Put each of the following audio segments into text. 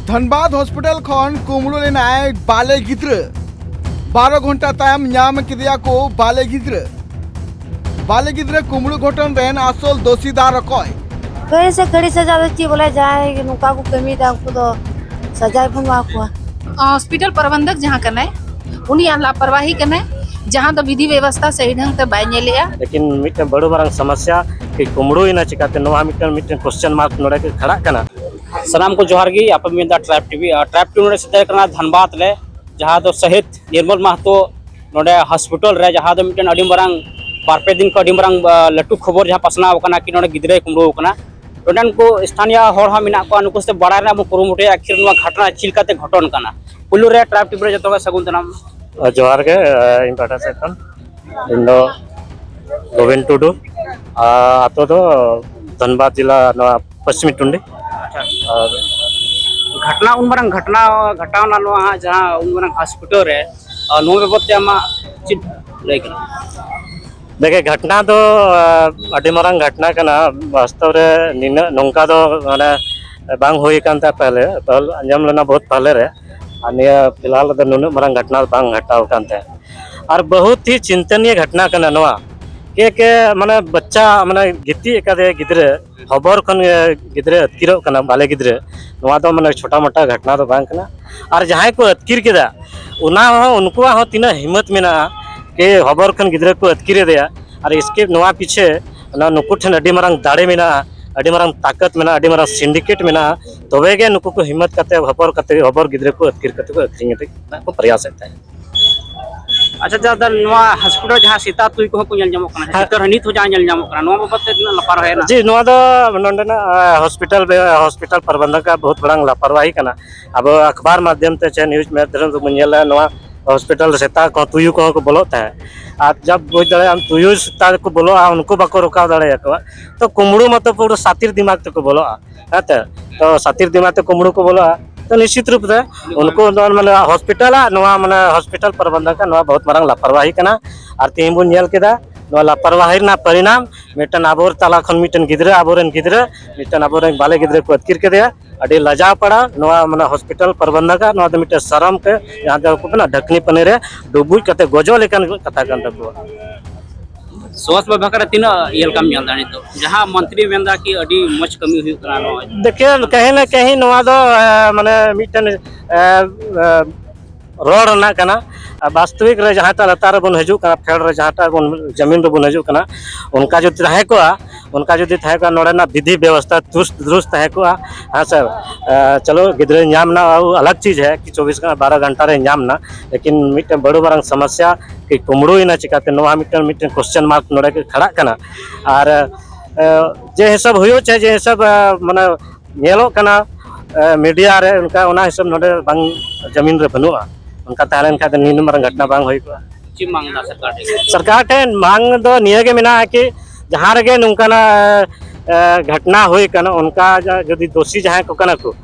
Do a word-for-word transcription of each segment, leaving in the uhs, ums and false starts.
ᱫᱷᱟᱱᱵᱟᱫᱽ hospital ᱠᱷᱚᱱ ᱠᱩᱢᱵᱽᱲᱩ ᱞᱮᱱᱟᱭ ᱵᱟᱞᱮ ᱜᱤᱫᱽᱨᱟᱹ᱾ ᱵᱟᱨᱚ ᱜᱷᱚᱱᱴᱟ ᱛᱟᱭᱚᱢ ᱧᱟᱢ ᱠᱮᱫᱮᱭᱟ ᱠᱚ ᱵᱟᱞᱮ ᱜᱤᱫᱽᱨᱟᱹ᱾ ᱵᱟᱞᱮ ᱜᱤᱫᱽᱨᱟᱹ ᱠᱩᱢᱵᱽᱲᱩ ᱜᱷᱚᱴᱚᱱ ᱨᱮᱱ ᱟᱥᱚᱞ ᱫᱳᱥᱤ ᱫᱟᱨ ᱚᱠᱚᱭ? ᱠᱟᱹᱲᱤ ᱥᱮ ᱠᱟᱹᱲᱤ ᱥᱟᱡᱟ ᱫᱚ ᱪᱮᱫ ᱵᱚᱞᱮ, ᱡᱟᱦᱟᱸᱭ ᱜᱮ ᱱᱚᱝᱠᱟ ᱠᱚ ᱠᱟᱹᱢᱤᱭᱮᱫᱟ, ᱩᱱᱠᱩ ᱫᱚ ᱥᱟᱡᱟᱭ ᱵᱚᱱ ᱮᱢᱟ ᱠᱚᱣᱟ᱾ ᱦᱚᱥᱯᱤᱴᱟᱞ ᱯᱨᱚᱵᱚᱱᱫᱷᱚᱠ ᱡᱟᱦᱟᱸ ᱠᱟᱱᱟᱭ, ᱩᱱᱤᱭᱟᱜ ᱞᱟᱯᱚᱨᱣᱟᱦᱤ ᱠᱟᱱᱟᱭ, ᱡᱟᱦᱟᱸ ᱫᱚ ᱵᱤᱫᱷᱤ ᱵᱮᱵᱚᱥᱛᱷᱟ ᱥᱟᱹᱦᱤ ᱰᱷᱚᱝ ᱛᱮ ᱵᱟᱭ ᱧᱮᱞᱮᱜᱼᱟ᱾ ᱞᱮᱠᱤᱱ ᱢᱤᱫᱴᱮᱱ ᱵᱟᱹᱲᱩ ᱢᱟᱨᱟᱝ ᱥᱚᱢᱚᱥᱥᱟ ᱠᱤ ᱠᱩᱢᱵᱽᱲᱩᱭᱮᱱᱟ ᱪᱤᱠᱟᱹᱛᱮ, ᱱᱚᱣᱟ ᱢᱤᱫᱴᱮᱱ, ᱢᱤᱫᱴᱮᱱ ᱠᱚᱥᱪᱮᱱ ᱢᱟᱨᱠ ᱱᱚᱰᱮ ᱜᱮ ᱠᱷᱟᱲᱟᱜ ᱠᱟᱱᱟ᱾ ᱥᱟᱱᱟᱢ ᱠᱚ ᱡᱚᱦᱟᱨ ᱜᱮ, ᱟᱯᱮ ᱢᱮᱱᱫᱟ ᱴᱨᱟᱭᱤᱵᱽ ᱴᱤᱵᱷᱤ᱾ ᱟᱨ ᱴᱨᱟᱭᱤᱵᱽ ᱴᱤᱵᱷᱤ ᱱᱚᱰᱮ ᱥᱮᱴᱮᱨ ᱠᱟᱱᱟ ᱫᱷᱟᱱᱵᱟᱫᱽ ᱨᱮ, ᱡᱟᱦᱟᱸ ᱫᱚ ᱥᱟᱹᱦᱤᱫ ᱱᱤᱨᱢᱚᱞ ᱢᱟᱦᱟᱛᱚ ᱱᱚᱰᱮ ᱦᱚᱥᱯᱤᱴᱟᱞ ᱨᱮ, ᱡᱟᱦᱟᱸ ᱫᱚ ᱢᱤᱫᱴᱮᱱ ᱟᱹᱰᱤ ᱢᱟᱨᱟᱝ, ᱵᱟᱨ ᱯᱮ ᱫᱤᱱ ᱠᱷᱚᱱ ᱟᱹᱰᱤ ᱢᱟᱨᱟᱝ, ᱟ, ᱞᱟᱹᱴᱩ ᱠᱷᱚᱵᱚᱨ ᱡᱟᱦᱟᱸ ᱯᱟᱥᱱᱟᱣ ᱟᱠᱟᱱᱟ ᱠᱤ ᱱᱚᱰᱮ ᱜᱤᱫᱽᱨᱟᱹᱭ ᱠᱩᱢᱵᱽᱲᱩ ᱟᱠᱟᱱᱟ᱾ ᱱᱚᱰᱮᱱ ᱠᱚ ᱥᱛᱷᱟᱱᱤᱭᱚ ᱦᱚᱲ ᱦᱚᱸ ᱢᱮᱱᱟᱜ ᱠᱚᱣᱟ, ᱱᱩᱠᱩ ᱥᱟᱛᱮ ᱵᱟᱲᱟᱭ ᱨᱮᱱᱟᱜ ᱵᱚᱱ ᱠᱩᱨᱩᱢᱩᱴᱩᱭᱟ ᱟᱹᱠᱷᱤᱨ ᱱᱚᱣᱟ ᱜᱷᱚᱴᱚᱱᱟ ᱪᱮᱫ ᱞᱮᱠᱟᱛᱮ ᱜᱷᱚᱴᱚᱱ ᱠᱟᱱᱟ᱾ ᱯᱩᱭᱞᱩ ᱨᱮ ᱴᱨᱟᱭᱤᱵᱽ ᱴᱤᱵᱷᱤ ᱨᱮ ᱡᱚᱛᱚ ᱜᱮ ᱥᱟᱹᱜᱩᱱ ᱫᱟᱨᱟᱢ᱾ ᱡᱚᱦᱟᱨ ᱜᱮ, ᱤᱧ ᱯᱟᱦᱴᱟ ᱥᱮᱫ ᱠᱷᱚᱱ᱾ ᱤᱧ ᱫᱚ ᱜᱳᱵᱤᱱ ᱴᱩᱰᱩ, ᱟᱨ ᱟᱛᱳ ᱫᱚ ᱫᱷᱟᱱᱵᱟᱫᱽ ᱡᱮᱞᱟ, ᱱᱚᱣᱟ ᱯᱚᱥᱪᱤᱢᱤ ᱴᱩᱱᱰᱤ᱾ ᱟᱨ ᱜᱷᱚᱴᱱᱟ, ᱩᱱ ᱢᱟᱨᱟᱝ ᱜᱷᱚᱴᱱᱟ ᱜᱷᱚᱴᱟᱣᱱᱟ ᱱᱚᱣᱟ ᱦᱟᱸᱜ, ᱡᱟᱦᱟᱸ ᱩᱱ ᱢᱟᱨᱟᱝ ᱦᱚᱥᱯᱤᱴᱟᱞ ᱨᱮ, ᱟᱨ ᱱᱚᱣᱟ ᱵᱟᱵᱚᱫ ᱛᱮ ᱟᱢᱟᱜ ᱪᱮᱫ ᱞᱟᱹᱭ ᱠᱟᱱᱟ? ᱫᱮᱠᱷᱮ, ᱜᱷᱚᱴᱱᱟ ᱫᱚ, ᱟ, ᱟᱹᱰᱤ ᱢᱟᱨᱟᱝ ᱜᱷᱚᱴᱱᱟ ᱠᱟᱱᱟ᱾ ᱵᱟᱥᱛᱚᱵ ᱨᱮ ᱱᱤᱱᱟᱹᱜ ᱱᱚᱝᱠᱟ ᱫᱚ, ᱢᱟᱱᱮ, ᱵᱟᱝ ᱦᱩᱭ ᱟᱠᱟᱱ ᱛᱟᱦᱮᱸ ᱯᱮᱦᱞᱮ, ᱯᱮᱦᱞᱮ ᱟᱸᱡᱚᱢ ᱞᱮᱱᱟ ᱵᱚᱦᱩᱛ ᱯᱮᱦᱞᱮ ᱨᱮ, ᱟᱨ ᱱᱤᱭᱟᱹ ᱯᱷᱤᱞᱦᱟᱞ ᱫᱚ ᱱᱩᱱᱟᱹᱜ ᱢᱟᱨᱟᱝ ᱜᱷᱚᱴᱱᱟ ᱫᱚ ᱵᱟᱝ ᱜᱷᱚᱴᱟᱣ ᱟᱠᱟᱱ ᱛᱟᱦᱮᱸᱫ᱾ ᱟᱨ ᱵᱚᱦᱩᱛ ᱦᱤ ᱪᱤᱱᱛᱟᱹᱱᱤᱭᱟᱹ ᱜᱷᱚᱴᱱᱟ ᱠᱟᱱᱟ ᱱᱚᱣᱟ᱾ ᱠᱮ ᱠᱮ, ᱢᱟᱱᱮ, ᱵᱟᱪᱪᱟ, ᱢᱟᱱᱮ, ᱜᱤᱛᱤᱡ ᱟᱠᱟᱫᱮ ᱜᱤᱫᱽᱨᱟᱹ, ᱦᱚᱵᱚᱨ ᱠᱷᱚᱱ ᱜᱮ ᱜᱤᱫᱽᱨᱟᱹ ᱟᱹᱛᱠᱤᱨᱚᱜ ᱠᱟᱱᱟ, ᱵᱟᱞᱮ ᱜᱤᱫᱽᱨᱟᱹ᱾ ᱱᱚᱣᱟ ᱫᱚ, ᱢᱟᱱᱮ, ᱪᱷᱳᱴᱟ ᱢᱳᱴᱟ ᱜᱷᱚᱴᱱᱟ ᱫᱚ ᱵᱟᱝ ᱠᱟᱱᱟ᱾ ᱟᱨ ᱡᱟᱦᱟᱸᱭ ᱠᱚ ᱟᱹᱛᱠᱤᱨ ᱠᱮᱫᱟ, ᱚᱱᱟ ᱦᱚᱸ, ᱩᱱᱠᱩᱣᱟᱜ ᱦᱚᱸ ᱛᱤᱱᱟᱹᱜ ᱦᱤᱢᱢᱚᱛ ᱢᱮᱱᱟᱜᱼᱟ ᱠᱤ ᱦᱚᱵᱚᱨ ᱠᱷᱚᱱ ᱜᱤᱫᱽᱨᱟᱹ ᱠᱚ ᱟᱹᱛᱠᱤᱨ ᱮᱫᱮᱭᱟ᱾ ᱟᱨ ᱤᱥᱠᱮ ᱱᱚᱣᱟ ᱯᱤᱪᱷᱮ, ᱚᱱᱟ, ᱱᱩᱠᱩ ᱴᱷᱮᱱ ᱟᱹᱰᱤ ᱢᱟᱨᱟᱝ ᱫᱟᱲᱮ ᱢᱮᱱᱟᱜᱼᱟ, ᱟᱹᱰᱤ ᱢᱟᱨᱟᱝ ᱛᱟᱠᱚᱛ ᱢᱮᱱᱟᱜᱼᱟ, ᱟᱹᱰᱤ ᱢᱟᱨᱟᱝ ᱥᱤᱱᱰᱤᱠᱮᱴ ᱢᱮᱱᱟᱜᱼᱟ᱾ ᱛᱚᱵᱮ ᱜᱮ ᱱᱩᱠᱩ ᱠᱚ ᱦᱤᱢᱢᱚᱛ ᱠᱟᱛᱮ, ᱦᱚᱵᱚᱨ ᱠᱟᱛᱮ, ᱦᱚᱵᱚᱨ ᱜᱤᱫᱽᱨᱟᱹ ᱠᱚ ᱟᱹᱛᱠᱤᱨ ᱠᱟᱛᱮ ᱠᱚ ᱟᱹᱠᱷᱨᱤᱧ ᱮᱫ ᱨᱮᱱᱟᱜ ᱠᱚ ᱯᱨᱚᱭᱟᱥᱮᱫ ᱛᱟᱦᱮᱸᱫ᱾ ᱟᱪᱪᱷᱟ, ᱫᱟᱫᱟ, ᱱᱚᱣᱟ ᱦᱚᱥᱯᱤᱴᱟᱞ ᱡᱟᱦᱟᱸ ᱥᱮᱛᱟ ᱛᱩᱭ ᱠᱚᱦᱚᱸ ᱠᱚ ᱧᱮᱞ ᱧᱟᱢᱚᱜ ᱠᱟᱱᱟ, ᱦᱮᱸ᱾ ᱪᱤᱛᱟᱹᱨ ᱱᱤᱛ ᱦᱚᱸ ᱡᱟᱦᱟᱸ ᱧᱮᱞ ᱧᱟᱢᱚᱜ ᱠᱟᱱᱟ, ᱱᱚᱣᱟ ᱵᱟᱵᱚᱫ ᱛᱮ ᱛᱤᱱᱟᱹᱜ ᱞᱟᱯᱟᱨᱣᱟᱦᱤ ᱦᱮᱱᱟᱜᱼᱟ? ᱡᱤ, ᱱᱚᱣᱟ ᱫᱚ ᱱᱚᱰᱮᱱᱟᱜ, ᱟ, ᱦᱚᱥᱯᱤᱴᱟᱞ ᱵᱮ-, ᱦᱚᱥᱯᱤᱴᱟᱞ ᱯᱨᱚᱵᱚᱱᱫᱷᱚᱠ ᱟᱜ ᱵᱚᱦᱩᱛ ᱢᱟᱨᱟᱝ ᱞᱟᱯᱟᱨᱣᱟᱦᱤ ᱠᱟᱱᱟ᱾ ᱟᱵᱚ ᱟᱠᱷᱵᱟᱨ ᱢᱟᱫᱽᱫᱷᱚᱢ ᱛᱮ ᱪᱮ ᱱᱤᱭᱩᱡᱽ ᱢᱟᱫᱽᱫᱷᱚᱢ ᱛᱮᱵᱚᱱ ᱧᱮᱞᱟ, ᱱᱚᱣᱟ ᱦᱚᱥᱯᱤᱴᱟᱞ ᱨᱮ ᱥᱮᱛᱟ ᱠᱚ, ᱛᱩᱭᱩ ᱠᱚᱦᱚᱸ ᱠᱚ ᱵᱚᱞᱚᱜ ᱛᱟᱦᱮᱸᱫ᱾ ᱟᱨ ᱡᱟᱵ ᱵᱩᱡᱽ ᱫᱟᱲᱮᱭᱟᱜ ᱟᱢ, ᱛᱩᱭᱩ ᱥᱮᱛᱟ ᱠᱚ ᱵᱚᱞᱚᱜᱼᱟ, ᱩᱱᱠᱩ ᱵᱟᱠᱚ ᱨᱚᱠᱟᱣ ᱫᱟᱲᱮᱭᱟᱠᱚᱣᱟ᱾ ᱛᱚ ᱠᱩᱢᱵᱽᱲᱩ ᱢᱟᱛᱚ ᱯᱩᱨᱟᱹ ᱥᱟᱛᱤᱨ ᱫᱤᱢᱟᱜᱽ ᱛᱮᱠᱚ ᱵᱚᱞᱚᱜᱼᱟ, ᱦᱮᱸ ᱛᱚ? ᱛᱚ ᱥᱟᱛᱤᱨ ᱫᱤᱢᱟᱜᱽ ᱛᱮ ᱠᱩᱢᱵᱽᱲᱩ ᱠᱚ ᱵᱚᱞᱚᱜᱼᱟ, ᱛᱚ ᱱᱤᱥᱪᱤᱛ ᱨᱩᱯ ᱛᱮ ᱩᱱᱠᱩ ᱫᱚ, ᱢᱟᱱᱮ, ᱦᱚᱥᱯᱤᱴᱟᱞ ᱟᱜ ᱱᱚᱣᱟ, ᱢᱟᱱᱮ, ᱦᱚᱥᱯᱤᱴᱟᱞ ᱯᱨᱚᱵᱚᱱᱫᱷᱚᱠ ᱟᱜ ᱱᱚᱣᱟ ᱵᱚᱦᱩᱛ ᱢᱟᱨᱟᱝ ᱞᱟᱯᱟᱨᱣᱟᱦᱤ ᱠᱟᱱᱟ᱾ ᱟᱨ ᱛᱮᱦᱮᱧ ᱵᱚᱱ ᱧᱮᱞ ᱠᱮᱫᱟ, ᱱᱚᱣᱟ ᱞᱟᱯᱟᱨᱣᱟᱦᱤ ᱨᱮᱱᱟᱜ ᱯᱚᱨᱤᱱᱟᱢ, ᱢᱤᱫᱴᱮᱱ ᱟᱵᱚ ᱛᱟᱞᱟ ᱠᱷᱚᱱ ᱢᱤᱫᱴᱮᱱ ᱜᱤᱫᱽᱨᱟᱹ, ᱟᱵᱚᱨᱮᱱ ᱜᱤᱫᱽᱨᱟᱹ, ᱢᱤᱫᱴᱮᱱ ᱟᱵᱚᱨᱮᱱ ᱵᱟᱞᱮ ᱜᱤᱫᱽᱨᱟᱹ ᱠᱚ ᱟᱹᱛᱠᱤᱨ ᱠᱮᱫᱮᱭᱟ᱾ ᱟᱹᱰᱤ ᱞᱟᱡᱟᱣ ᱯᱟᱲᱟ ᱱᱚᱣᱟ, ᱢᱟᱱᱮ, ᱦᱚᱥᱯᱤᱴᱟᱞ ᱯᱨᱚᱵᱚᱱᱫᱷᱚᱠ ᱟᱜ ᱱᱚᱣᱟ ᱫᱚ ᱢᱤᱫᱴᱮᱱ ᱥᱚᱨᱚᱢ ᱛᱮ, ᱡᱟᱦᱟᱸ ᱫᱚ ᱠᱚ ᱢᱮᱱᱟ ᱰᱷᱟᱹᱠᱱᱤ ᱯᱟᱹᱱᱤ ᱨᱮ ᱰᱩᱵᱩᱡ ᱠᱟᱛᱮ ᱜᱚᱡᱚᱜ ᱞᱮᱠᱟᱱ ᱠᱟᱛᱷᱟ ᱠᱟᱱ ᱛᱟᱠᱚᱣᱟ᱾ ᱥᱚᱢᱟᱡᱽ ᱵᱟᱠᱷᱨᱟ ᱛᱤᱱᱟᱹᱜ ᱤᱭᱟᱹ ᱞᱮᱠᱟᱢ ᱧᱮᱞ ᱫᱟ ᱱᱤᱛᱚᱜ? ᱡᱟᱦᱟᱸ ᱢᱚᱱᱛᱨᱤ ᱢᱮᱱᱫᱟ ᱠᱤ ᱟᱹᱰᱤ ᱢᱚᱡᱽ ᱠᱟᱹᱢᱤ ᱦᱩᱭᱩᱜ ᱠᱟᱱᱟ ᱱᱚᱣᱟ᱾ ᱫᱮᱠᱷᱮ, ᱠᱟᱹᱦᱤ ᱱᱟ ᱠᱟᱹᱦᱤ ᱱᱚᱣᱟ ᱫᱚ, ᱮ, ᱢᱟᱱᱮ, ᱢᱤᱫᱴᱮᱱ, ᱮ, ᱮ, ᱨᱚᱲ ᱨᱮᱱᱟᱜ ᱠᱟᱱᱟ᱾ ᱟᱨ ᱵᱟᱥᱛᱚᱵᱤᱠ ᱨᱮ ᱡᱟᱦᱟᱸᱴᱟᱜ ᱞᱟᱛᱟᱨ ᱨᱮᱵᱚᱱ ᱦᱤᱡᱩᱜ ᱠᱟᱱᱟ, ᱯᱷᱮᱰ ᱨᱮ ᱡᱟᱦᱟᱸᱴᱟᱜ ᱵᱚᱱ, ᱡᱟᱢᱤᱱ ᱨᱮᱵᱚᱱ ᱦᱤᱡᱩᱜ ᱠᱟᱱᱟ, ᱚᱱᱠᱟ ᱡᱩᱫᱤ ᱛᱟᱦᱮᱸ ᱠᱚᱜᱼᱟ, ᱚᱱᱠᱟ ᱡᱩᱫᱤ ᱛᱟᱦᱮᱸ ᱠᱚᱜᱼᱟ, ᱱᱚᱰᱮᱱᱟᱜ ᱵᱤᱫᱷᱤ ᱵᱮᱵᱚᱥᱛᱷᱟ ᱫᱩᱨᱩᱥ ᱫᱩᱨᱩᱥ ᱛᱟᱦᱮᱸ ᱠᱚᱜᱼᱟ, ᱦᱮᱸ ᱥᱮ, ᱮ, ᱪᱚᱞᱚ, ᱜᱤᱫᱽᱨᱟᱹ ᱧᱟᱢ ᱮᱱᱟ, ᱟᱞᱟᱜᱽ ᱪᱤᱡᱽ ᱦᱮ ᱠᱤ ᱪᱚᱵᱵᱤᱥ ᱜᱷᱚᱱᱴᱟ, ᱵᱟᱨᱚ ᱜᱷᱚᱱᱴᱟ ᱨᱮ ᱧᱟᱢ ᱮᱱᱟ, ᱞᱮᱠᱤᱱ ᱢᱤᱫᱴᱮᱱ ᱵᱟᱹᱲᱩ ᱢᱟᱨᱟᱝ ᱥᱚᱢᱚᱥᱥᱟ ᱠᱤ ᱠᱩᱢᱲᱩᱭᱮᱱᱟ ᱪᱤᱠᱟᱹᱛᱮ, ᱱᱚᱣᱟ ᱢᱤᱫᱴᱮᱱ, ᱢᱤᱫᱴᱮᱱ ᱠᱚᱥᱪᱮᱱ ᱢᱟᱨᱠ ᱱᱚᱰᱮ ᱜᱮ ᱠᱷᱟᱲᱟᱜ ᱠᱟᱱᱟ᱾ ᱟᱨ, ᱮ, ᱡᱮ ᱦᱤᱥᱟᱹᱵ ᱦᱩᱭᱩᱜ ᱪᱟᱭ, ᱡᱮ ᱦᱤᱥᱟᱹᱵ, ᱮ, ᱢᱟᱱᱮ, ᱧᱮᱞᱚᱜ ᱠᱟᱱᱟ, ᱮ, ᱢᱤᱰᱤᱭᱟ ᱨᱮ, ᱚᱱᱠᱟ, ᱚᱱᱟ ᱦᱤᱥᱟᱹᱵ ᱱᱚᱰᱮ ᱵᱟᱝ, ᱡᱟᱢᱤᱱ ᱨᱮ ᱵᱟᱹᱱᱩᱜᱼᱟ᱾ ᱚᱱᱠᱟ ᱛᱟᱦᱮᱸ ᱞᱮᱱᱠᱷᱟᱱ ᱫᱚ ᱱᱤᱱ ᱢᱟᱨᱟᱝ ᱜᱷᱚᱴᱚᱱᱟ ᱵᱟᱝ ᱦᱩᱭ ᱠᱚᱜᱼᱟ᱾ ᱪᱮᱫ ᱢᱟᱝ ᱫᱟ ᱥᱚᱨᱠᱟᱨ ᱴᱷᱮᱱ? ᱥᱚᱨᱠᱟᱨ ᱴᱷᱮᱱ ᱢᱟᱝ ᱫᱚ ᱱᱤᱭᱟᱹ ᱜᱮ ᱢᱮᱱᱟᱜᱼᱟ ᱠᱤ ᱡᱟᱦᱟᱸ ᱨᱮᱜᱮ ᱱᱚᱝᱠᱟᱱᱟᱜ, ᱮ, ᱜᱷᱚᱴᱚᱱᱟ ᱦᱩᱭ ᱠᱟᱱᱟ, ᱚᱱᱠᱟ ᱡᱟ-, ᱡᱩᱫᱤ ᱫᱳᱥᱤ ᱡᱟᱦᱟᱸᱭ ᱠᱚ ᱠᱟᱱᱟ ᱠᱚ,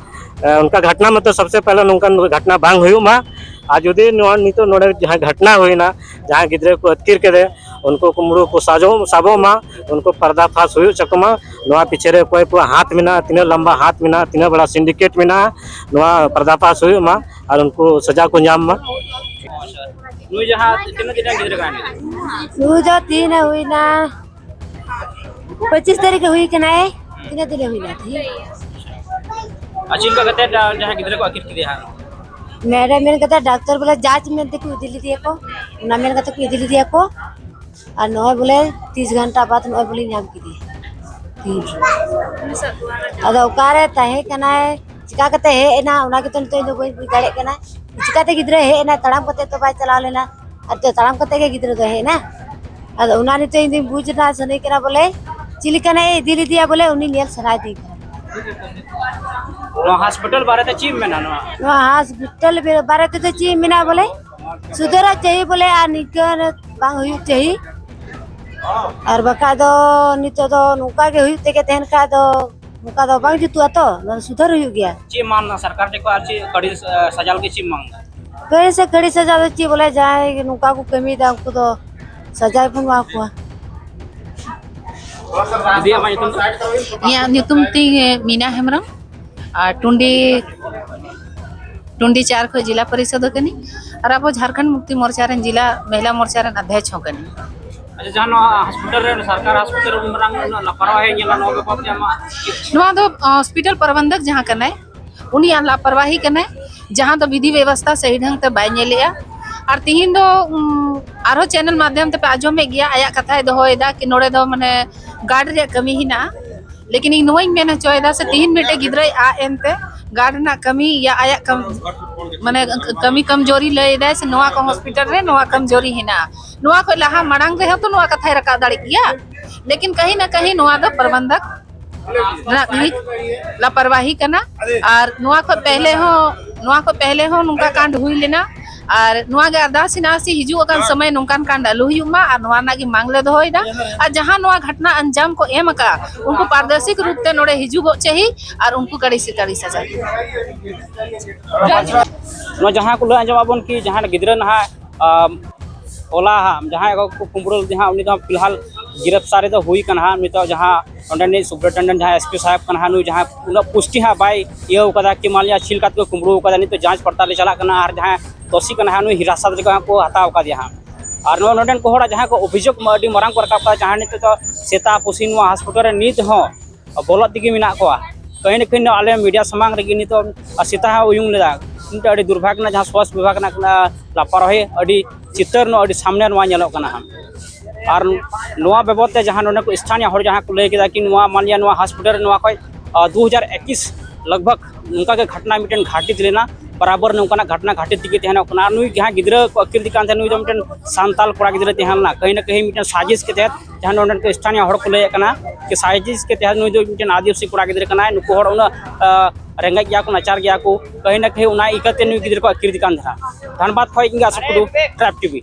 ᱮ, ᱚᱱᱠᱟ ᱜᱷᱚᱴᱚᱱᱟ ᱢᱚᱛᱚ ᱥᱚᱵᱥᱮ ᱯᱮᱦᱞᱮ ᱱᱚᱝᱠᱟᱱ ᱜᱷᱚᱴᱚᱱᱟ ᱵᱟᱝ ᱦᱩᱭᱩᱜ ᱢᱟ᱾ ᱟᱨ ᱡᱩᱫᱤ ᱱᱚᱣᱟ ᱱᱤᱛᱚᱜ ᱱᱚᱰᱮ ᱡᱟᱦᱟᱸ ᱜᱷᱚᱴᱚᱱᱟ ᱦᱩᱭᱱᱟ, ᱡᱟᱦᱟᱸ ᱜᱤᱫᱽᱨᱟᱹ ᱠᱚ ᱟᱹᱛᱠᱤᱨ ᱠᱮᱫᱮ, ᱩᱱᱠᱩ ᱠᱩᱢᱲᱩ ᱠᱚ ᱥᱟᱡᱚ-, ᱥᱟᱵᱚᱜ ᱢᱟ, ᱩᱱᱠᱩ ᱯᱟᱨᱫᱟ ᱯᱷᱟᱥ ᱦᱩᱭᱩᱜ ᱪᱟᱠᱚ ᱢᱟ᱾ ᱱᱚᱣᱟ ᱯᱤᱪᱷᱮ ᱨᱮ ᱚᱠᱚᱭ ᱠᱚᱣᱟᱜ ᱦᱟᱛ ᱢᱮᱱᱟᱜᱼᱟ, ᱛᱤᱱᱟᱹᱜ ᱞᱟᱢᱵᱟ ᱦᱟᱛ ᱢᱮᱱᱟᱜᱼᱟ, ᱛᱤᱱᱟᱹᱜ ᱵᱟᱲᱟ ᱥᱤᱱᱰᱤᱠᱮᱴ ᱢᱮᱱᱟᱜᱼᱟ, ᱱᱚᱣᱟ ᱯᱟᱨᱫᱟ ᱯᱷᱟᱥ ᱦᱩᱭᱩᱜ ᱢᱟ ᱟᱨ ᱩᱱᱠᱩ ᱥᱟᱡᱟ ᱠᱚ ᱧᱟᱢ ᱢᱟ᱾ ᱱᱩᱭ ᱡᱟᱦᱟᱸ ᱛᱤᱱᱟᱹᱜ ᱫᱤᱱ ᱨᱮᱱ ᱜᱤᱫᱽᱨᱟᱹ ᱠᱟᱱᱟᱭ? ᱱᱩᱭ ᱫᱚ ᱛᱤᱦᱤᱧ ᱮ ᱦᱩᱭᱱᱟ, ᱯᱚᱸᱪᱤᱥ ᱛᱟᱹᱨᱤᱠᱷ ᱮ ᱦᱩᱭ ᱠᱟᱱᱟᱭ᱾ ᱛᱤᱱᱟᱹᱜ ᱫᱤᱱ ᱮ ᱦᱩᱭᱱᱟ ᱛᱤᱦᱤᱧ? ᱟᱨ ᱪᱮᱫ ᱞᱮᱠᱟ ᱠᱟᱛᱮ ᱡᱟᱦᱟᱸ ᱜᱤᱫᱽᱨᱟᱹ ᱠᱚ ᱟᱹᱠᱤᱨ ᱠᱮᱫᱮᱭᱟ ᱦᱟᱸᱜ? ᱢᱮᱰᱟᱢ ᱢᱮᱱ ᱠᱟᱛᱮ ᱰᱟᱠᱛᱟᱨ ᱵᱚᱞᱮ ᱡᱟᱸᱪ ᱢᱮᱱᱛᱮ ᱠᱚ ᱤᱫᱤ ᱞᱮᱫᱮᱭᱟ ᱠᱚ, ᱚᱱᱟ ᱢᱮᱱ ᱠᱟᱛᱮ ᱠᱚ ᱤᱫᱤ ᱞᱮᱫᱮᱭᱟ ᱠᱚ᱾ ᱟᱨ ᱱᱚᱜᱼᱚᱭ ᱵᱚᱞᱮ ᱛᱤᱥ ᱜᱷᱚᱱᱴᱟ ᱵᱟᱫ ᱱᱚᱜᱼᱚᱭ ᱵᱚᱞᱮ ᱧᱟᱢ ᱠᱮᱫᱮᱭᱟ ᱛᱤᱦᱤᱧ᱾ ᱟᱫᱚ ᱚᱠᱟᱨᱮ ᱛᱟᱦᱮᱸ ᱠᱟᱱᱟᱭ, ᱪᱤᱠᱟ ᱠᱟᱛᱮ ᱦᱮᱡ ᱮᱱᱟ, ᱚᱱᱟ ᱜᱮᱛᱚ ᱱᱤᱛᱚᱜ ᱤᱧ ᱫᱚ ᱵᱟᱹᱧ ᱵᱩᱡᱽ ᱫᱟᱲᱮᱭᱟᱜ ᱠᱟᱱᱟ᱾ ᱪᱤᱠᱟᱛᱮ ᱜᱤᱫᱽᱨᱟᱹ ᱦᱮᱡ ᱮᱱᱟ, ᱛᱟᱲᱟᱢ ᱠᱟᱛᱮ ᱛᱚ ᱵᱟᱭ ᱪᱟᱞᱟᱣ ᱞᱮᱱᱟ, ᱟᱨ ᱛᱚ ᱛᱟᱲᱟᱢ ᱠᱟᱛᱮ ᱜᱮ ᱜᱤᱫᱽᱨᱟᱹ ᱫᱚ ᱦᱮᱡ ᱮᱱᱟ᱾ ᱟᱫᱚ ᱚᱱᱟ ᱱᱤᱛᱚᱜ ᱤᱧ ᱫᱚᱧ ᱵᱩᱡᱽ ᱨᱮᱱᱟᱜ ᱥᱟᱱᱟᱧ ᱠᱟᱱᱟ ᱵᱚᱞᱮ ᱪᱮᱫ ᱞᱮᱠᱟᱱᱟᱜ ᱮ ᱤᱫᱤ ᱞᱮᱫᱮᱭᱟ, ᱵᱚᱞᱮ ᱩᱱᱤ ᱧᱮᱞ ᱥᱟᱱᱟᱭᱤᱫᱤᱧ ᱠᱟᱱᱟ᱾ ᱱᱚᱣᱟ ᱦᱚᱥᱯᱤᱴᱟᱞ ᱵᱟᱨᱮᱛᱮ ᱪᱮᱫ ᱮᱢ ᱢᱮᱱᱟ? ᱱᱚᱣᱟ ᱱᱚᱣᱟ ᱦᱚᱥᱯᱤᱴᱟᱞ ᱵᱮ-, ᱵᱟᱨᱮ ᱛᱮᱫᱚ ᱪᱮᱫ ᱤᱧ ᱢᱮᱱᱟ, ᱵᱚᱞᱮ ᱥᱩᱫᱷᱟᱹᱨᱚᱜ ᱪᱟᱹᱦᱤ, ᱵᱚᱞᱮ ᱟᱨ ᱱᱤᱝᱠᱟᱹ ᱵᱟᱝ ᱦᱩᱭᱩᱜ ᱪᱟᱹᱦᱤ᱾ ᱟᱨ ᱵᱟᱠᱷᱟᱡ ᱫᱚ ᱱᱤᱛᱚᱜ ᱫᱚ ᱱᱚᱝᱠᱟ ᱜᱮ ᱦᱩᱭᱩᱜ ᱛᱮᱜᱮ ᱛᱟᱦᱮᱱ ᱠᱷᱟᱡ ᱫᱚ ᱱᱚᱝᱠᱟ ᱫᱚ ᱵᱟᱝ ᱡᱩᱛᱩᱜᱼᱟ ᱛᱚ, ᱱᱚᱣᱟ ᱥᱩᱫᱷᱟᱹᱨ ᱦᱩᱭᱩᱜ ᱜᱮᱭᱟ᱾ ᱪᱮᱫ ᱮᱢ ᱢᱟᱝ ᱫᱟ ᱥᱚᱨᱠᱟᱨ ᱴᱷᱮᱱ ᱠᱷᱚᱱ? ᱟᱨ ᱪᱮᱫ ᱠᱟᱹᱲᱤ, ᱮ, ᱥᱟᱡᱟᱣ ᱞᱟᱹᱜᱤᱫ ᱪᱮᱫ ᱮᱢ ᱢᱟᱝ ᱫᱟ? ᱠᱟᱹᱲᱤ ᱥᱮ ᱠᱟᱹᱲᱤ ᱥᱟᱡᱟᱣ ᱫᱚ ᱪᱮᱫ, ᱵᱚᱞᱮ ᱡᱟᱦᱟᱸᱭ ᱱᱚᱝᱠᱟ ᱠᱚ ᱠᱟᱹᱢᱤᱭᱮᱫᱟ ᱩᱱᱠᱩ ᱫᱚ ᱥᱟᱡᱟᱣ ᱵᱚᱱ ᱮᱢᱟ ᱠᱚᱣᱟ᱾ ᱫᱤᱫᱤ, ᱟᱢᱟᱜ ᱧᱩᱛᱩᱢ ᱫᱚ? ᱤᱧᱟᱹᱜ ᱧᱩᱛᱩᱢ ᱛᱤᱧ ᱢᱤᱱᱟ ᱦᱮᱢᱵᱨᱚᱢ᱾ ᱟᱨ ᱴᱩᱱᱰᱤ ᱴᱩᱱᱰᱤ ᱪᱟᱨ ᱠᱷᱚᱱ ᱡᱮᱞᱟ ᱯᱚᱨᱤᱥᱚᱫ ᱠᱟᱹᱱᱟᱹᱧ᱾ ᱟᱨ ᱟᱵᱚ ᱡᱷᱟᱨᱠᱷᱚᱸᱰ ᱢᱩᱠᱛᱤ ᱢᱳᱨᱪᱟ ᱨᱮᱱ ᱡᱮᱞᱟ ᱢᱚᱦᱤᱞᱟ ᱢᱳᱨᱪᱟ ᱨᱮᱱ ᱚᱫᱽᱫᱷᱚᱠᱥ ᱦᱚᱸ ᱠᱟᱹᱱᱟᱹᱧ᱾ ᱟᱪᱪᱷᱟ, ᱡᱟᱦᱟᱸ ᱱᱚᱣᱟ ᱦᱚᱥᱯᱤᱴᱟᱞ ᱨᱮ, ᱥᱚᱨᱠᱟᱨ ᱦᱚᱥᱯᱤᱴᱟᱞ ᱨᱮ ᱩᱱ ᱢᱟᱨᱟᱝ ᱩᱱᱟᱹᱜ ᱞᱟᱯᱟᱨᱣᱟᱦᱤ ᱧᱮᱞᱟ, ᱱᱚᱣᱟ ᱵᱟᱵᱚᱫ ᱛᱮ ᱟᱢᱟᱜ ᱪᱮᱫ? ᱱᱚᱣᱟ ᱫᱚ ᱦᱚᱥᱯᱤᱴᱟᱞ ᱯᱨᱚᱵᱚᱱᱫᱷᱚᱠ ᱡᱟᱦᱟᱸ ᱠᱟᱱᱟᱭ, ᱩᱱᱤᱭᱟᱜ ᱞᱟᱯᱟᱨᱣᱟᱦᱤ ᱠᱟᱱᱟᱭ, ᱡᱟᱦᱟᱸ ᱫᱚ ᱵᱤᱫᱷᱤ ᱵᱮᱵᱚᱥᱛᱷᱟ ᱥᱟᱹᱦᱤ ᱰᱷᱚᱝ ᱛᱮ ᱵᱟᱭ ᱧᱮᱞᱮᱜᱼᱟ᱾ ᱟᱨ ᱛᱤᱦᱤᱧ ᱫᱚ ᱩᱢ, ᱟᱨᱦᱚᱸ ᱪᱮᱱᱮᱞ ᱢᱟᱫᱽᱫᱷᱚᱢ ᱛᱮᱯᱮ ᱟᱸᱡᱚᱢᱮᱫ ᱜᱮᱭᱟ, ᱟᱭᱟᱜ ᱠᱟᱛᱷᱟᱭ ᱫᱚᱦᱚᱭᱮᱫᱟ ᱠᱤ ᱱᱚᱰᱮ ᱫᱚ ᱢᱟᱱᱮ ᱜᱟᱨᱰ ᱨᱮᱭᱟᱜ ᱠᱟᱹᱢᱤ ᱦᱮᱱᱟᱜᱼᱟ᱾ ᱞᱮᱠᱤᱱ ᱤᱧ ᱱᱚᱣᱟᱧ ᱢᱮᱱ ᱦᱚᱪᱚᱭᱮᱫᱟ ᱥᱮ, ᱛᱤᱦᱤᱧ ᱢᱤᱫᱴᱮᱡ ᱜᱤᱫᱽᱨᱟᱹᱭ ᱟᱜ ᱮᱱᱛᱮ ᱜᱟᱨᱰ ᱨᱮᱱᱟᱜ ᱠᱟᱹᱢᱤ ᱭᱟ ᱟᱭᱟᱜ ᱠᱟᱹᱢ-, ᱢᱟᱱᱮ ᱠᱟᱹᱢᱤ ᱠᱚᱢᱡᱳᱨᱤ ᱞᱟᱹᱭᱮᱫᱟᱭ ᱥᱮ, ᱱᱚᱣᱟ ᱠᱚ ᱦᱚᱥᱯᱤᱴᱟᱞ ᱨᱮ ᱱᱚᱣᱟ ᱠᱚᱢᱡᱳᱨᱤ ᱦᱮᱱᱟᱜᱼᱟ᱾ ᱱᱚᱣᱟ ᱠᱷᱚᱱ ᱞᱟᱦᱟ ᱢᱟᱲᱟᱝ ᱨᱮᱦᱚᱸ ᱛᱚ ᱱᱚᱣᱟ ᱠᱟᱛᱷᱟᱭ ᱨᱟᱠᱟᱵ ᱫᱟᱲᱮ ᱠᱮᱭᱟ, ᱞᱮᱠᱤᱱ ᱠᱟᱹᱦᱤ ᱱᱟ ᱠᱟᱹᱦᱤ ᱱᱚᱣᱟ ᱫᱚ ᱯᱨᱚᱵᱚᱱᱫᱷᱚᱠ ᱨᱮᱱᱟᱜ ᱜᱮ ᱞᱟᱯᱟᱨᱣᱟᱦᱤ ᱠᱟᱱᱟ᱾ ᱟᱨ ᱱᱚᱣᱟ ᱠᱷᱚᱱ ᱯᱮᱦᱞᱮ ᱦᱚᱸ, ᱱᱚᱣᱟ ᱠᱷᱚᱱ ᱯᱮᱦᱞᱮ ᱦᱚᱸ ᱱᱚᱝᱠᱟ ᱠᱟᱱᱰ ᱦᱩᱭ ᱞᱮᱱᱟ᱾ ᱟᱨ ᱱᱚᱣᱟ ᱜᱮ ᱟᱨᱫᱟᱥ ᱦᱮᱱᱟᱜᱼᱟ ᱥᱮ ᱦᱤᱡᱩᱜ ᱟᱠᱟᱱ ᱥᱚᱢᱚᱭ ᱱᱚᱝᱠᱟᱱ ᱠᱟᱱᱰ ᱟᱞᱚ ᱦᱩᱭᱩᱜ ᱢᱟ, ᱟᱨ ᱱᱚᱣᱟ ᱨᱮᱱᱟᱜ ᱜᱮ ᱢᱟᱝ ᱞᱮ ᱫᱚᱦᱚᱭᱮᱫᱟ᱾ ᱟᱨ ᱡᱟᱦᱟᱸ ᱱᱚᱣᱟ ᱜᱷᱚᱴᱱᱟ ᱟᱧᱡᱟᱢ ᱠᱚ ᱮᱢ ᱟᱠᱟᱫᱼᱟ, ᱩᱱᱠᱩ ᱯᱟᱨᱫᱚᱨᱥᱤᱠ ᱨᱩᱯ ᱛᱮ ᱱᱚᱰᱮ ᱦᱤᱡᱩᱜᱚᱜ ᱪᱟᱹᱦᱤ ᱟᱨ ᱩᱱᱠᱩ ᱠᱟᱹᱲᱤ ᱥᱮ ᱠᱟᱹᱲᱤ ᱥᱟᱡᱟ᱾ ᱱᱚᱣᱟ ᱡᱟᱦᱟᱸ ᱠᱚ ᱞᱟᱹᱭ ᱟᱸᱡᱚᱢ ᱟᱵᱚᱱ ᱠᱤ ᱡᱟᱦᱟᱸ ᱜᱤᱫᱽᱨᱟᱹ ᱱᱟᱦᱟᱜ, ᱟᱢ, ᱦᱚᱞᱟ ᱦᱟᱸᱜ ᱡᱟᱦᱟᱸᱭ ᱠᱚ ᱠᱩᱢᱵᱽᱲᱩ ᱞᱮᱫᱮ ᱦᱟᱸᱜ, ᱩᱱᱤ ᱫᱚ ᱦᱟᱸᱜ ᱯᱷᱤᱞᱦᱟᱞ ᱜᱤᱨᱟᱯᱛᱟᱨᱤ ᱫᱚ ᱦᱩᱭ ᱠᱟᱱᱟ ᱦᱟᱸᱜ᱾ ᱱᱤᱛᱚᱜ ᱡᱟᱦᱟᱸ ᱚᱸᱰᱮᱱᱤᱡ ᱥᱩᱯᱨᱤᱱᱴᱮᱱᱰᱮᱱᱴ ᱡᱟᱦᱟᱸᱭ ᱮᱥ ᱯᱤ ᱥᱟᱦᱮᱵᱽ ᱠᱟᱱᱟ ᱦᱟᱸᱜ, ᱱᱩᱭ ᱡᱟᱦᱟᱸ ᱩᱱᱟᱹᱜ ᱯᱩᱥᱴᱤ ᱦᱟᱸᱜ ᱵᱟᱭ ᱤᱭᱟᱹᱣ ᱠᱟᱫᱟ ᱠᱤ ᱢᱟᱱ ᱞᱤᱭᱟ ᱪᱮᱫ ᱞᱮᱠᱟ ᱛᱮᱠᱚ ᱠᱩᱢᱵᱽᱲᱩ ᱠᱟᱫᱟ᱾ ᱱᱤᱛᱚᱜ ᱡᱟᱸᱪ ᱯᱟᱲᱛᱟᱞ ᱨᱮ ᱪᱟᱞᱟᱜ ᱠᱟᱱᱟ ᱟᱨ ᱡᱟᱦᱟᱸᱭ ᱫᱳᱥᱤ ᱠᱟᱱᱟ ᱦᱟᱸᱜ, ᱱᱩᱭ ᱦᱤᱨᱟᱥᱟᱛ ᱨᱮᱠᱚ ᱦᱟᱸᱜ ᱠᱚ ᱦᱟᱛᱟᱣ ᱠᱟᱫᱮᱭᱟ ᱦᱟᱸᱜ᱾ ᱟᱨ ᱱᱚᱣᱟ ᱱᱚᱰᱮᱱ ᱠᱚ ᱦᱚᱲᱟᱜ ᱡᱟᱦᱟᱸ ᱠᱚ ᱚᱵᱷᱤᱡᱳᱜᱽ ᱢᱟ ᱟᱹᱰᱤ ᱢᱟᱨᱟᱝ ᱠᱚ ᱨᱟᱠᱟᱵ ᱠᱟᱫᱟ, ᱡᱟᱦᱟᱸ ᱱᱤᱛᱚᱜ ᱫᱚ ᱥᱮᱛᱟ ᱯᱩᱥᱤ ᱱᱚᱣᱟ ᱦᱚᱥᱯᱤᱴᱟᱞ ᱨᱮ ᱱᱤᱛ ᱦᱚᱸ ᱵᱚᱞᱚᱜ ᱛᱮᱜᱮ ᱢᱮᱱᱟᱜ ᱠᱚᱣᱟ᱾ ᱠᱟᱹᱦᱤ ᱱᱟ ᱠᱟᱹᱦᱤ ᱟᱞᱮ ᱢᱤᱰᱤᱭᱟ ᱥᱟᱢᱟᱝ ᱨᱮᱜᱮ ᱱᱤᱛᱚᱜ ᱥᱮᱛᱟ ᱦᱚᱸ ᱩᱭᱩᱝ ᱞᱮᱫᱟ᱾ ᱢᱤᱫᱴᱮᱱ ᱟᱹᱰᱤ ᱫᱩᱨᱵᱷᱟᱜᱽ ᱨᱮᱱᱟᱜ ᱡᱟᱦᱟᱸ ᱥᱚᱥ ᱵᱤᱵᱷᱟᱜᱽ ᱨᱮᱱᱟᱜ ᱞᱟᱯᱟᱨᱣᱟᱦᱤ ᱟᱹᱰᱤ ᱪᱤᱛᱟᱹᱨ ᱱᱚᱣᱟ ᱟᱹᱰᱤ ᱥᱟᱢᱱᱮ ᱱᱚᱣᱟ ᱧᱮᱞᱚᱜ ᱠᱟᱱᱟ ᱦᱟᱸᱜ᱾ ᱟᱨ ᱱᱚᱣᱟ ᱵᱟᱵᱚᱫ ᱛᱮ ᱡᱟᱦᱟᱸ ᱱᱚᱰᱮ ᱠᱚ ᱥᱛᱷᱟᱱᱤᱭᱚ ᱦᱚᱲ ᱡᱟᱦᱟᱸ ᱠᱚ ᱞᱟᱹᱭ ᱠᱮᱫᱟ ᱠᱤ ᱱᱚᱣᱟ ᱢᱟᱱ ᱞᱤᱭᱟ ᱱᱚᱣᱟ ᱦᱚᱥᱯᱤᱴᱟᱞ ᱨᱮ ᱱᱚᱣᱟ ᱠᱷᱚᱱ, ᱟ, ᱫᱩ ᱦᱟᱡᱟᱨ ᱮᱠᱤᱥ ᱞᱟᱜᱽ ᱵᱷᱟᱜᱽ ᱱᱚᱝᱠᱟ ᱜᱮ ᱜᱷᱚᱴᱱᱟ ᱢᱤᱫᱴᱮᱱ ᱜᱷᱟᱴᱤᱛ ᱞᱮᱱᱟ, ᱵᱟᱨᱟᱵᱚᱨ ᱱᱚᱝᱠᱟᱱᱟᱜ ᱜᱷᱚᱴᱱᱟ ᱜᱷᱟᱴᱤᱛ ᱛᱮᱜᱮ ᱛᱟᱦᱮᱱᱚᱜ ᱠᱟᱱᱟ᱾ ᱟᱨ ᱱᱩᱭ ᱡᱟᱦᱟᱸ ᱜᱤᱫᱽᱨᱟᱹ ᱠᱚ ᱟᱹᱠᱤᱞ ᱫᱤ ᱠᱟᱱ ᱛᱟᱦᱮᱸᱫ, ᱱᱩᱭ ᱫᱚ ᱢᱤᱫᱴᱮᱱ ᱥᱟᱱᱛᱟᱞ ᱠᱚᱲᱟ ᱜᱤᱫᱽᱨᱟᱹ ᱛᱟᱦᱮᱸ ᱞᱮᱱᱟ᱾ ᱠᱟᱹᱦᱤ ᱱᱟ ᱠᱟᱹᱦᱤ ᱢᱤᱫᱴᱮᱱ ᱥᱟᱡᱤᱥ ᱠᱟᱛᱮ, ᱡᱟᱦᱟᱸ ᱱᱚᱰᱮᱱ ᱠᱚ ᱥᱛᱷᱟᱱᱤᱭᱚ ᱦᱚᱲ ᱠᱚ ᱞᱟᱹᱭᱮᱫ ᱠᱟᱱᱟ ᱠᱤ ᱥᱟᱡᱤᱥ ᱠᱟᱛᱮ ᱱᱩᱭ ᱫᱚ ᱢᱤᱫᱴᱮᱱ ᱟᱹᱫᱤᱵᱟᱹᱥᱤ ᱠᱚᱲᱟ ᱜᱤᱫᱽᱨᱟᱹ ᱠᱟᱱᱟᱭ, ᱱᱩᱠᱩ ᱦᱚᱲ ᱩᱱᱟᱹᱜ, ᱟ, ᱨᱮᱸᱜᱮᱡ ᱜᱮᱭᱟ ᱠᱚ, ᱱᱟᱪᱟᱨ ᱜᱮᱭᱟ ᱠᱚ, ᱠᱟᱹᱦᱤ ᱱᱟ ᱠᱟᱹᱦᱤ ᱚᱱᱟ ᱤᱠᱟᱹᱛᱮ ᱱᱩᱭ ᱜᱤᱫᱽᱨᱟᱹ ᱠᱚ ᱟᱹᱠᱤᱨ ᱫᱤ ᱠᱟᱱ ᱛᱟᱦᱮᱱᱟ᱾ ᱫᱷᱟᱱᱵᱟᱫᱽ ᱠᱷᱚᱱ ᱤᱧ ᱜᱮ ᱟᱥᱚᱠ ᱴᱩᱰᱩ, ᱴᱨᱟᱭᱤᱵᱽ ᱴᱤᱵᱷᱤ᱾